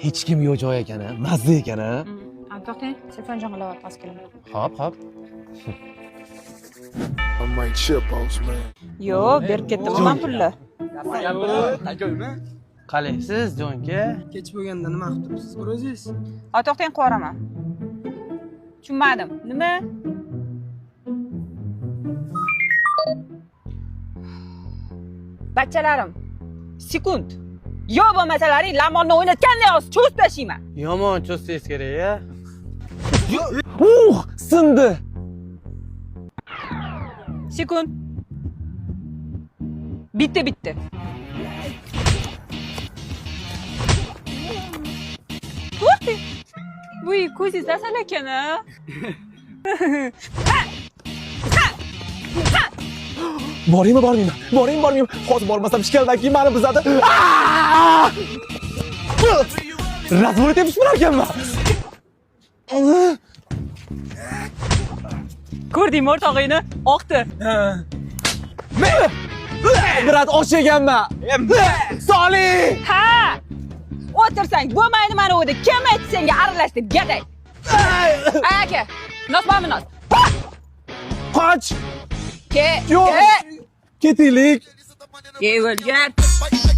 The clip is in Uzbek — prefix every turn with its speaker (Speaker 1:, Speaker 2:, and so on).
Speaker 1: Hech kim yo'q joy ekan, a? Mazza ekan, a?
Speaker 2: To'xtang, telefon jiringlayapti, hozir kelaman.
Speaker 1: Hop, hop.
Speaker 3: I might chip boss man.
Speaker 2: Yo'q, berib ketdim man pulni.
Speaker 4: Qalaysiz, Jonka?
Speaker 5: Kech bo'lganda nima qilib turibsiz bir o'zingiz?
Speaker 2: Ha, to'xtang, qo'yaraman. Tushunmadim. Nima? Bachalarim, sekund. Yo bo'lmasalaring lamonni o'ynatganday hozir cho'zib tashlayman.
Speaker 4: Yomon cho'zsangiz kerak, ya.
Speaker 1: Sindi.
Speaker 2: Sekund. Bitta bitta. To'xtang. Vuy, ko'zingiz asal ekan a?
Speaker 1: Boraymi, bormaymi? Boraymi, bormaymi? Hozir bormasam ishkaldan keyin mani buzadi. Razvoy tepish bilar ekanman.
Speaker 2: Ko'rdingmi o'rtog'ingni? Oqdi.
Speaker 1: Брат, osh yeganman. Soling!
Speaker 2: Ha! O'tirsang bo'lmaydi mana uyda. Kim aytdi senga aralash deb, gaday? Aka, nos bormi nos?
Speaker 1: Qoch!
Speaker 2: Ke.
Speaker 1: Yo'q.
Speaker 2: Ke.
Speaker 1: Ketaylik.
Speaker 2: Ke o'lgan.
Speaker 3: Fight